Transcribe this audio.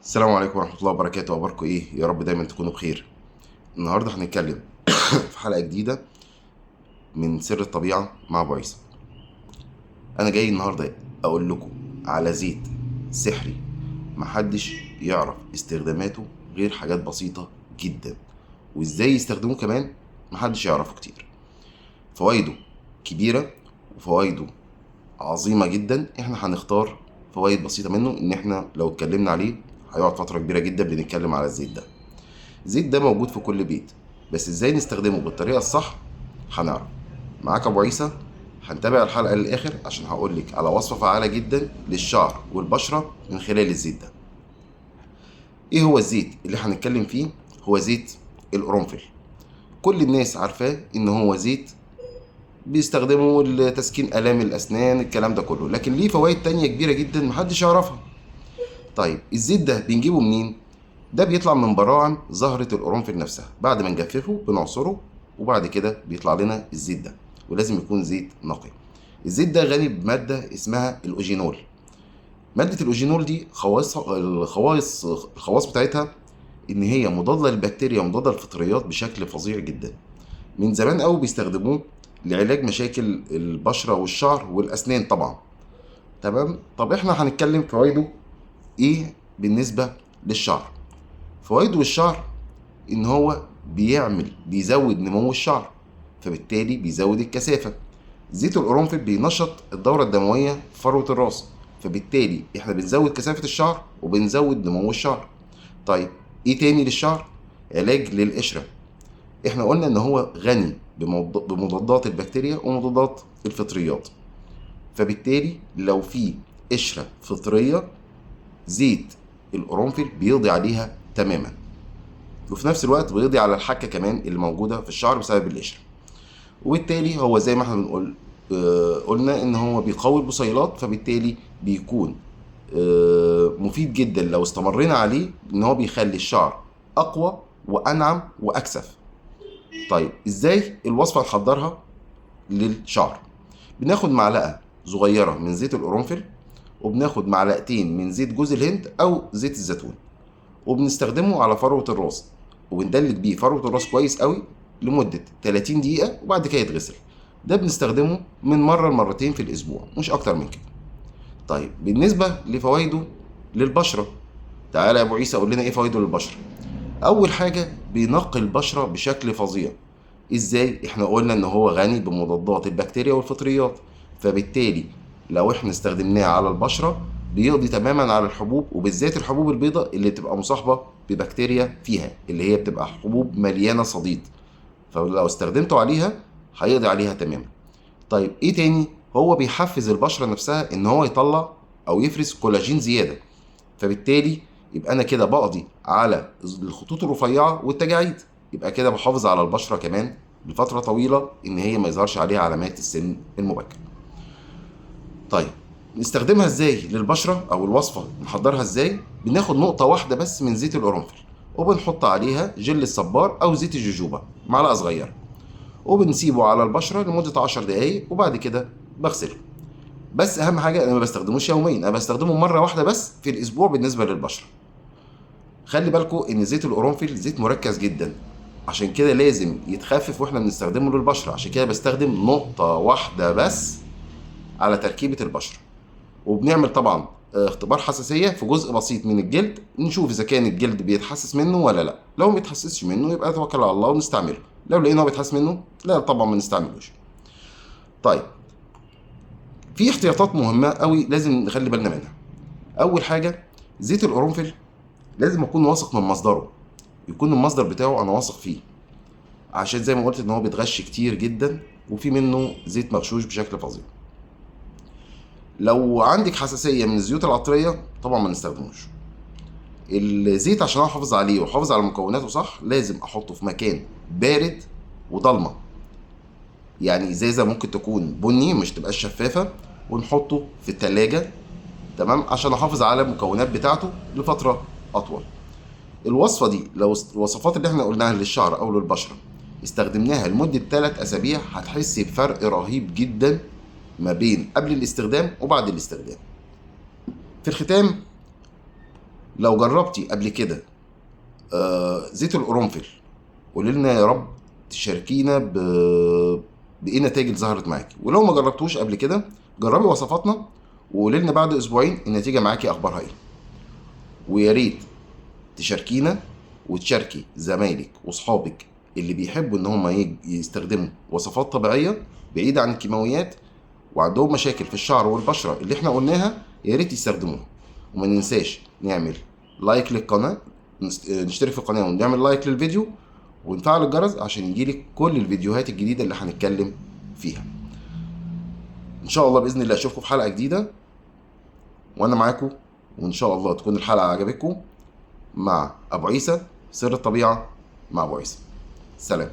السلام عليكم ورحمة الله وبركاته. أخباركم إيه؟ يا رب دايما تكونوا بخير. النهاردة هنتكلم في حلقة جديدة من سر الطبيعة مع أبو عيسى. أنا جاي النهاردة أقول لكم على زيت سحري محدش يعرف استخداماته غير حاجات بسيطة جدا، وإزاي يستخدموه كمان محدش يعرفه كتير. فوائده كبيرة وفوائده عظيمة جدا. احنا هنختار فوائد بسيطة منه، ان احنا لو اتكلمنا عليه هيقعد فترة كبيرة جدا بنتكلم على الزيت ده. الزيت ده موجود في كل بيت، بس ازاي نستخدمه بالطريقة الصح هنعرف. معاك ابو عيسى، هنتابع الحلقة للآخر عشان هقولك على وصفة فعالة جدا للشعر والبشرة من خلال الزيت ده. ايه هو الزيت اللي هنتكلم فيه؟ هو زيت القرنفل. كل الناس عارفاه ان هو زيت بيستخدمه لتسكين آلام الأسنان، الكلام ده كله، لكن ليه فوائد تانية كبيرة جدا محدش يعرفها. طيب الزيت ده بنجيبه منين؟ ده بيطلع من براعم زهرة القرنفل نفسها، بعد ما نجففه بنعصره وبعد كده بيطلع لنا الزيت ده، ولازم يكون زيت نقي. الزيت ده غني بمادة اسمها الأوجينول. مادة الأوجينول دي الخواص بتاعتها إن هي مضادة للبكتيريا ومضادة للفطريات بشكل فظيع جدا. من زمان قوي بيستخدموه لعلاج مشاكل البشرة والشعر والأسنان طبعا. تمام؟ طب احنا هنتكلم فوائده ايه بالنسبة للشعر. فوائده للشعر ان هو بيزود نمو الشعر، فبالتالي بيزود الكثافة. زيت القرنفل بينشط الدورة الدموية في فروة الراس، فبالتالي احنا بنزود كثافة الشعر وبنزود نمو الشعر. طيب ايه تاني للشعر؟ علاج للقشرة. احنا قلنا ان هو غني بمضادات البكتيريا ومضادات الفطريات، فبالتالي لو في قشرة فطرية زيت القرنفل بيقضي عليها تماما، وفي نفس الوقت بيقضي على الحكة كمان اللي موجودة في الشعر بسبب القشرة. وبالتالي هو زي ما احنا بنقول، قلنا ان هو بيقوي البصيلات، فبالتالي بيكون مفيد جدا لو استمرينا عليه، ان هو بيخلي الشعر اقوى وانعم واكثف. طيب ازاي الوصفة نحضرها للشعر؟ بناخد معلقة صغيرة من زيت القرنفل، وبناخد معلقتين من زيت جوز الهند او زيت الزيتون، وبنستخدمه على فروة الراس، وبندلك بيه فروة الراس كويس قوي لمدة 30 دقيقة، وبعد كده يتغسل. ده بنستخدمه من مرة لمرتين في الأسبوع، مش أكتر من كده. طيب بالنسبة لفوائده للبشرة، تعالى يا أبو عيسى قول لنا إيه فوائده للبشرة. أول حاجة بينقي البشرة بشكل فظيع. إزاي؟ إحنا قلنا إن هو غني بمضادات البكتيريا والفطريات، فبالتالي لو إحنا استخدمناه على البشرة بيقضي تماما على الحبوب، وبالذات الحبوب البيضاء اللي بتبقى مصاحبة ببكتيريا فيها، اللي هي بتبقى حبوب مليانة صديد، فلو استخدمته عليها هيقضي عليها تماما. طيب ايه تاني؟ هو بيحفز البشرة نفسها ان هو يطلع او يفرز كولاجين زيادة، فبالتالي يبقى انا كده بقضي على الخطوط الرفيعة والتجاعيد، يبقى كده بحافظ على البشرة كمان لفترة طويلة ان هي ما يظهرش عليها علامات السن المبكر. طيب نستخدمها ازاي للبشرة او الوصفة نحضرها ازاي؟ بناخد نقطة واحدة بس من زيت القرنفل، وبنحط عليها جل الصبار او زيت الجوجوبا معلقة صغيرة، وبنسيبه على البشرة لمدة 10 دقايق، وبعد كده بغسله. بس اهم حاجة انا ما بستخدموش يوميا، انا بستخدمه مرة واحدة بس في الاسبوع بالنسبة للبشرة. خلي بالكم ان زيت القرنفل زيت مركز جدا، عشان كده لازم يتخفف واحنا بنستخدمه للبشرة، عشان كده بستخدم نقطة واحدة بس على تركيبة البشرة. وبنعمل طبعا اختبار حساسية في جزء بسيط من الجلد، نشوف إذا كان الجلد بيتحسس منه ولا لا. لو ما بيتحسسش منه يبقى نتوكل على الله ونستعمله، لو لقينا هو بيتحسس منه لا طبعا ما نستعملوش. طيب في احتياطات مهمة قوي لازم نخلي بالنا منها. أول حاجة زيت القرنفل لازم أكون واثق من مصدره، يكون المصدر بتاعه أنا واثق فيه، عشان زي ما قلت إن هو بيتغش كتير جدا وفي منه زيت مغشوش بشكل فظيع. لو عندك حساسية من الزيوت العطرية طبعا ما نستخدموش الزيت. عشان احافظ عليه واحافظ على مكوناته صح لازم احطه في مكان بارد وضلمة، يعني ازازة ممكن تكون بني مش تبقاش شفافة، ونحطه في التلاجة، تمام، عشان احافظ على المكونات بتاعته لفترة اطول. الوصفة دي لو الوصفات اللي احنا قلناها للشعر او للبشرة استخدمناها لمدة 3 أسابيع هتحسي بفرق رهيب جدا ما بين قبل الاستخدام وبعد الاستخدام. في الختام لو جربتي قبل كده زيت القرنفل قولي لنا يا رب، تشاركينا بايه النتائج اللي ظهرت معاكي. ولو ما جربتوش قبل كده جربي وصفاتنا وقولي لنا بعد اسبوعين النتيجة معاكي اخبارها ايه. ويا ريت تشاركينا وتشاركي زمايلك واصحابك اللي بيحبوا ان هم يستخدموا وصفات طبيعية بعيدة عن الكيماويات وعندهم مشاكل في الشعر والبشره اللي احنا قلناها، يا ريت يستخدموها. وما ننساش نعمل like للقناة، نشترك في القناة ونعمل like للفيديو ونفعل الجرس عشان يجيلك كل الفيديوهات الجديدة اللي هنتكلم فيها. ان شاء الله باذن الله اشوفكم في حلقة جديدة وانا معاكم، وان شاء الله تكون الحلقة عجبتكم. مع ابو عيسى، سر الطبيعة مع ابو عيسى. سلام.